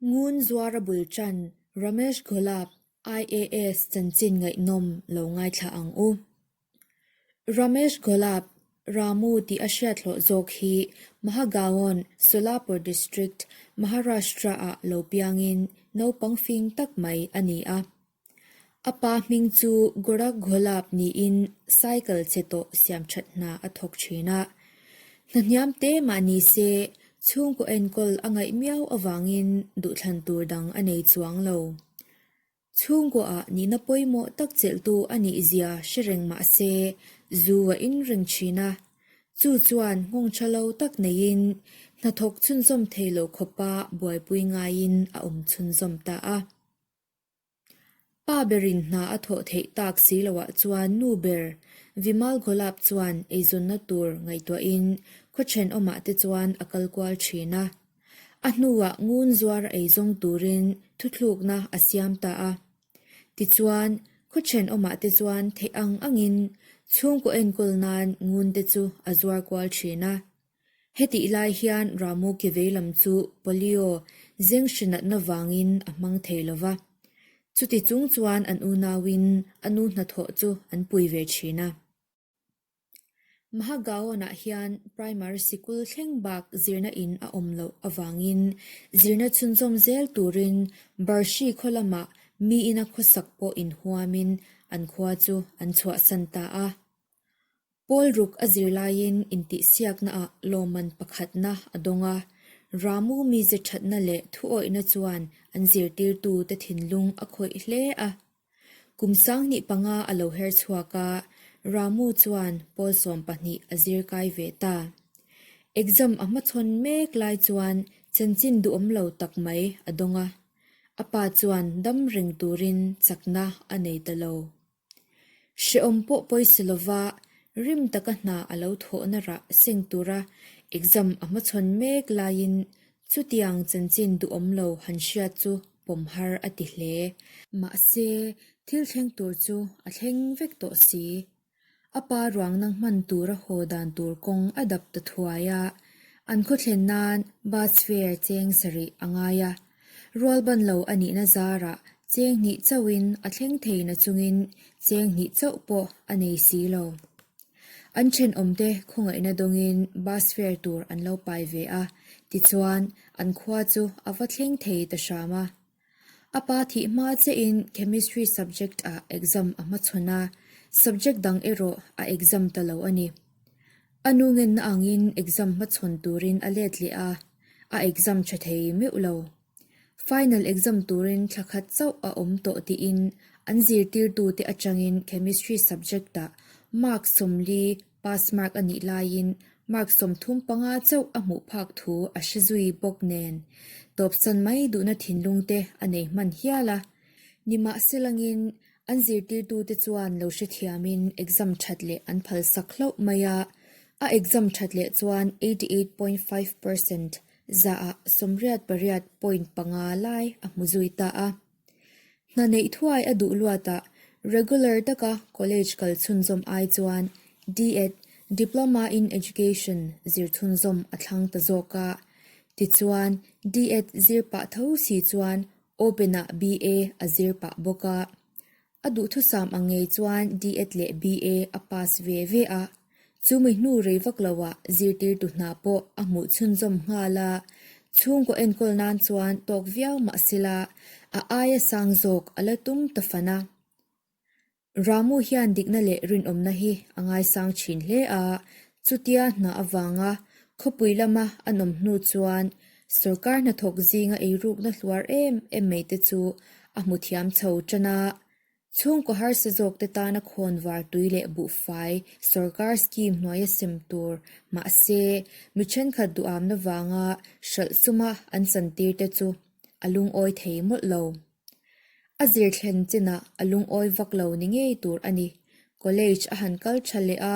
Ngun zuara bul ṭan Ramesh Gholap, IAS chanchin ngaihnawm lo ngaithla ang u. Ramesh Gholap, Ramu tih a hriat hlawh zawk hi Mahagaon, Solapur District, Maharashtra-ah lo piangin naupang fing tak mai a ni a. A pa hming chu Gorakh Gholap niin cycle chhe tawh siam that hna a thawk thin a. Hna hniam te mah ni se, chhungkaw enkawl a ngaih miau avangin duhthlan tur dang a nei chuang lo. Chhungkaw-ah nihna pawimawh tak chelhtu a nih zia hre reng mah se, zu a in reng thin a. Chu chuan nghawng tha lo tak neiin hnathawk chhunzawm thei lo khawpa buaipui ngaiin a awm chhunzawm ta a. Pa berin hna a thawh theih tak si loah chuan nu ber Vimal Gholap chuan eizawnna tur ngaihtuahin khaw thenawmah te chuan a kal kual thin a. A hnuah ngun zuar eizawng turin thuthlukna a siam ta a. Tichuan, khaw thenawmah te chuan theih ang angin chhungkaw enkawl nan ngun te chu a zuar kual thin a. Hetih lai hian Ramu ke veilam chu polio zeng hri natna vangin a hmang thei lo va. Chuti chung chuan an unauin a nu hnathawh chu an pui ve thin a. Mahagaon-ah hian primary sikul thleng bak zirna in a awm loh avangin zirna chhunzawm zel turin Barshi khaw lamah mi ina khawsak pawh inhuamin an khua chu an chhuahsan ta a. Pawl ruk a zir laiin intihsiaknaah lawmman pakhatna a dawng a, Ramu mize thatna leh thuawihna chuan an zirtirtute thinlung a khawih hle a. Kum 15 a lo her chhuak a, Ramu chuan pawl 12 a zir kai ve ta. Exam a hmachhawn mek lai chuan chanchin duhawm lo tak mai a dawng a, a pa chuan dam reng turin chakna a nei ta lo. Hrehawm pawh pawi si lova rim taka hna a lo thawhna rah seng tura exam a hmachhawn mek laiin chutiang chanchin duhawm lo han hriat chu pawm har a ti hle. Mahse, thil thleng tur chu a thleng vek tawh si. A pa ruang nang hman tura haw dan tur kawng a dap ta thuai a, an khaw thlen nan bus fare cheng sarih a ngai a. Rual ban lo a nihna zarah cheng hnih chauhin a thleng thei na chungin cheng hnih chauh pawh a nei si lo. An thenawmte khawngaihna dawngin bus fare tur an lo pai ve a, tichuan an khua chu a va thleng thei ta hram a. A pa thih hma chiahin Chemistry subject ah exam a hmachhawn a, subject dang erawh a exam ta lo a ni. A nu ngenna angin exam hmachhawn turin a let leh a, a exam tha thei meuh lo. Final exam turin thla khat chauh a awm tawh tiin an zirtirtute atangin Chemistry subject-ah mark 40 pass mark a nih laiin mark 35 chauh a hmuh phak thu a hre zui bawk nen tawpsan mai duhna thinlung te a nei hman hial a. Nimahselangin An zirtirtute chuan lo hrethiamin exam that leh an phalsak hlauh mai a, a exam that leh chuan 88.5 percent zaah 88.5 lai a hmu zui ta a. Hna neih thuai a duh luatah regular taka college kal chhunzawm ai chuan D.Ed, Diploma in Education, zir chhunzawm a thlang ta zawk a. Tichuan, D.Ed zir pah tho si chuan Open-ah BA a zir pah bawk a. A duhthusam ang ngei chuan D.Ed leh BA a pass ve ve a. Chumi hnu rei vak loah zirtirtu hna pawh a hmuh chhunzawm nghal a. Chhungkaw enkawl nan chuan tawk viau mah sela a aia sang zawk a la tum ta fan a. Ramu hian dikna leh rinawmna hi a ngaisang thin hle a, chutia hna avanga khawpui lama an awm hnu chuan sawrkar hnathawk zinga eirukna hluar em em mai te chu a hmu thiam chho tan a. Chhungkaw harsa zawk te tana khawnvar tui leh buhfai sawrkar scheme hnuaia sem tur mahse mi thenkhat duhamna vanga hralh suma an chantir te chu a lungawi thei mawlh lo. A zir thlen chinah a lungawi vak lo ni ngei tur a ni. College a han kal tha leh a,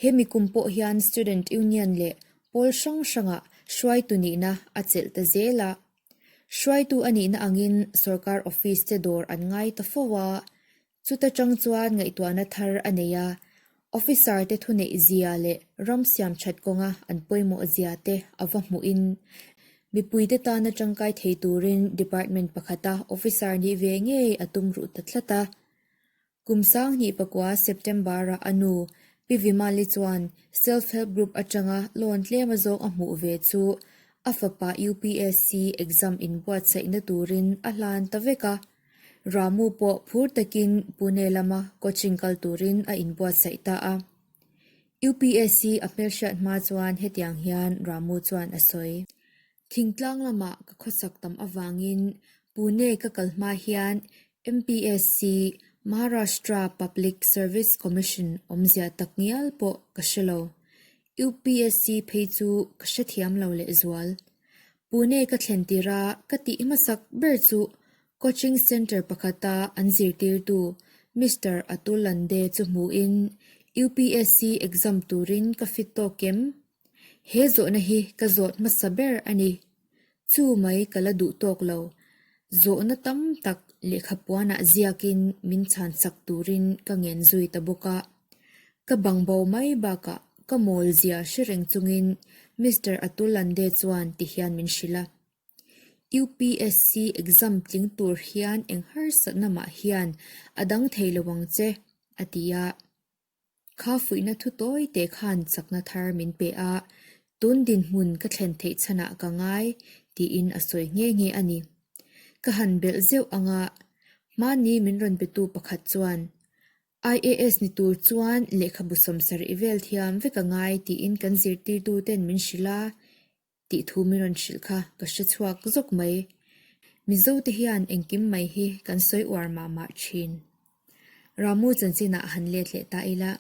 he mi kum pawh hian Student Union leh pawl hrang hrangah hruaitu nihna a chelh ta zel a. Hruaitu a nihna angin sorkar office te dawr an ngai ta fo a, Chuta chang chuan ngaihtuahna thar a nei a, officer te thuneih zia leh ram siam that kawnga an pawimawh zia te a va hmuhin. Mipuite tana tangkai thei turin department pakhata officer nih ve ngei a tum ruh ta tlat a. Kum 2009 September-ah a nu, Pi Vimali chuan Self Help Group atanga loan tlem a zawng a hmuh ve chu a fapa UPSC exam inbuatsaihna turin a hlan ta vek a. Ramu pawh phur takin Pune lama coaching kal turin a inbuatsaih ta a. UPSC a hmelhriat hma chuan hetiang hian Ramu chuan a sawi. Thingtlang lamah ka khawsak tam avangin Pune ka kal hma hian MPSC, Maharashtra Public Service Commission, awmzia tak ngial pawh ka hre lo. UPSC phei chu ka hrethiam lo lehzual. Pune ka thlen tirh a ka tih hmasak ber chu Coaching Centre pakhata an zirtirtu Mister Atul Lande chu hmuhin UPSC exam turin ka fit tawk em? He zawhna hi ka zawt hmasa ber a ni. Chu mai ka la duh tawk lo. Zawhna tam tak lehkhapuanah ziakin min chhansak turin ka ngen zui ta bawk a. Ka bang bo mai bakah ka mawl zia hre reng chungin Mister Atul Lande chuan ti hian min hrilh a. UPSC exam tling tur hian eng harsatna mah hian a dang thei lo ang che, a ti a. Kha fuihna thu tawi teh khan chakna thar min pe a, tun dinhmun ka thlen theih chhanah ka ngai, tiin a sawi nghe nghe a ni. Ka han belh zeuh ang a, hmani min rawn betu pakhat chuan, IAS ni tur chuan lehkhabu 70 vel thiam vek a ngai tiin kan zirtirtuten min hrilh a, tih thu min rawn hrilh kha ka hre chhuak zawk mai. Mizote hian engkim mai hi kan sawi uar mah mah thin. Ramu chanchinah han let leh ta ila.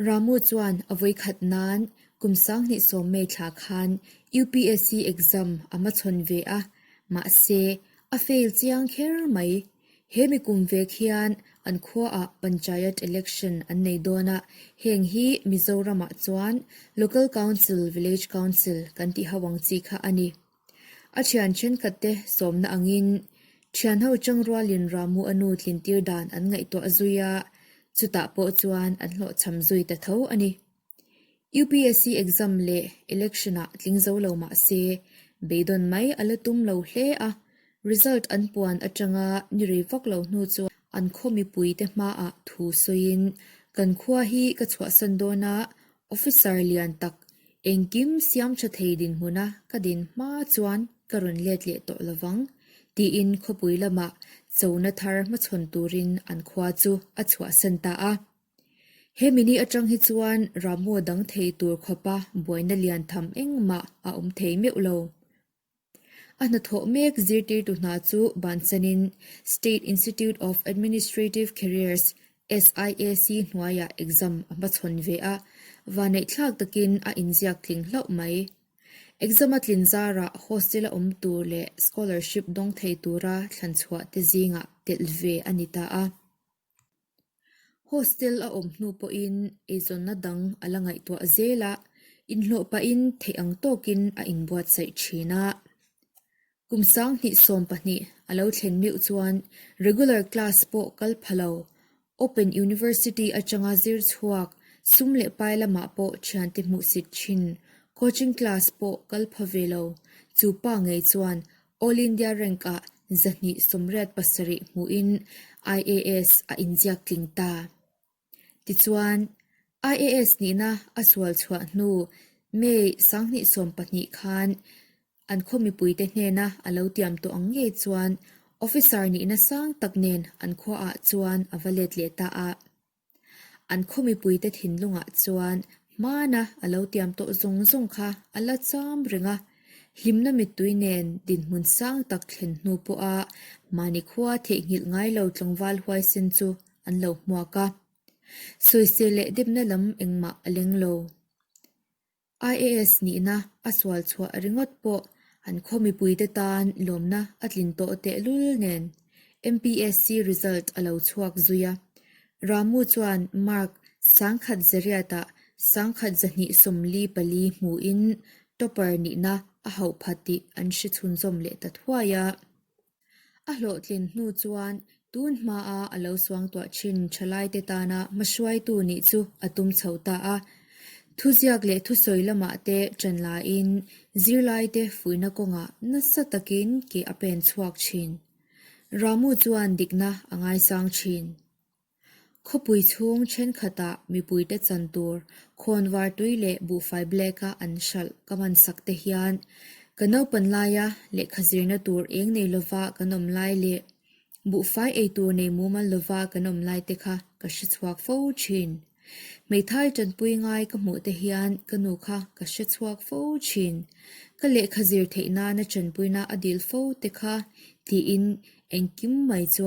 Ramu chuan a vawikhat nan kum 2010 May thla khan UPSC exam a hmachhawn ve a, mahse a fail chiang kher mai. He mi kum vek hian an khuaah Panchayat election an nei dawn a, heng hi Mizoramah chuan Local Council, Village Council kan tih ho ang chi kha a ni. A thian thenkhatte sawmna angin thianho changrualin Ramu a nu tlintir dan an ngaihtuah zui a, chutah pawh chuan an hlawhchham zui ta tho a ni. UPSC exam leh election-ah tling zo lo mah se, beidawn mai a la tum lo hle a, result an puan atanga ni rei vak lo hnu chuan an khaw mipuite hmaah thu sawiin, Kan khua hi ka chhuahsan dawn a, officer lian tak engkim siam tha thei dinhmuna ka din hma chuan ka rawn let leh tawh lovang, tiin khawpui lamah chona thar hmachhawn turin an khua chu a chhuahsan ta a. He mini atang hi chuan Ramu dang thei tur khawpa buaina lian tham engmah a awm thei meuh lo. A hnathawh mek zirtirtu hna chu bansanin State Institute of Administrative Careers, SIAC, hnuaiah exam a hmachhawn ve a, vaneihthlak takin a inziak tling hlauh mai. Exam a tlin zarah hostel-a awm tur leh scholarship dawng thei tura thlanchhuah te zingah telh ve a ni ta a. Hostel a awm hnu pawhin eizawnna dang a la ngaihtuah zel a, inhlawh pahin theih ang tawkin a inbuatsaih thin a. Kum 2012 a lo thlen meuh chuan regular class pawh kal pha lo, Open University atanga zir chhuak, sum leh pai lamah pawh thiante hmuhsit thin, coaching class pawh kal pha ve lo, chu pa ngei chuan All India Rank ah 287 hmuhin IAS a inziak tling ta. Tichuan, IAS nihna a sual chhuah hnu May 2012 khan an khaw mipuite hnena a lo tiam tawh ang ngei chuan officer nihna sang tak nen an khuaah chuan a va let leh ta a. An khaw mipuite thinlungah chuan hmana a lo tiam tawh zawng zawng kha a la cham reng a, hlimna mittui nen dinhmun sang tak thlen hnu pawha mahni khua theihnghilh ngai lo tlangval huaisen chu an lo hmuak a. Sawisel leh depna lam engmah a leng lo. IAS nihna a sual chhuah ringawt pawh an khaw mipuite tan lawmna a tlin tawh tehlul nen MPSC result a lo chhuak zui a. Ramu chuan mark 1000 zariatah 1244 hmuhin topper nihna a hauh pha tih an hre chhunzawm leh ta thuai a. A hlawhtlin hnu chuan tun hmaa a lo suangtuah thin thalaite tana hmahruaitu nih chu a tum chho ta a. Thuziak leh thusawi lamah te ṭan laiin zirlaite fuihna kawngah nasa takin ke a pen chhuak ṭhin. Ramu chuan dikna a ngaisang ṭhin. Khawpui chhung ṭhenkhatah mipuite chan tur khawnvar tui leh buhfai black-a an hralh ka man sak te hian ka naupan laia lehkha zirna tur eng nei lova kan awm lai leh buhfai ei tur nei mumal lova kan awm lai te kha ka hre chhuak fo ṭhin. Hmeithai ṭanpui ngai ka hmuh te hian ka nu kha ka hre chhuak fo ṭhin. Ka lehkha zir theih nana ṭanpuina a dil fo te kha tiin engkim mai chuan.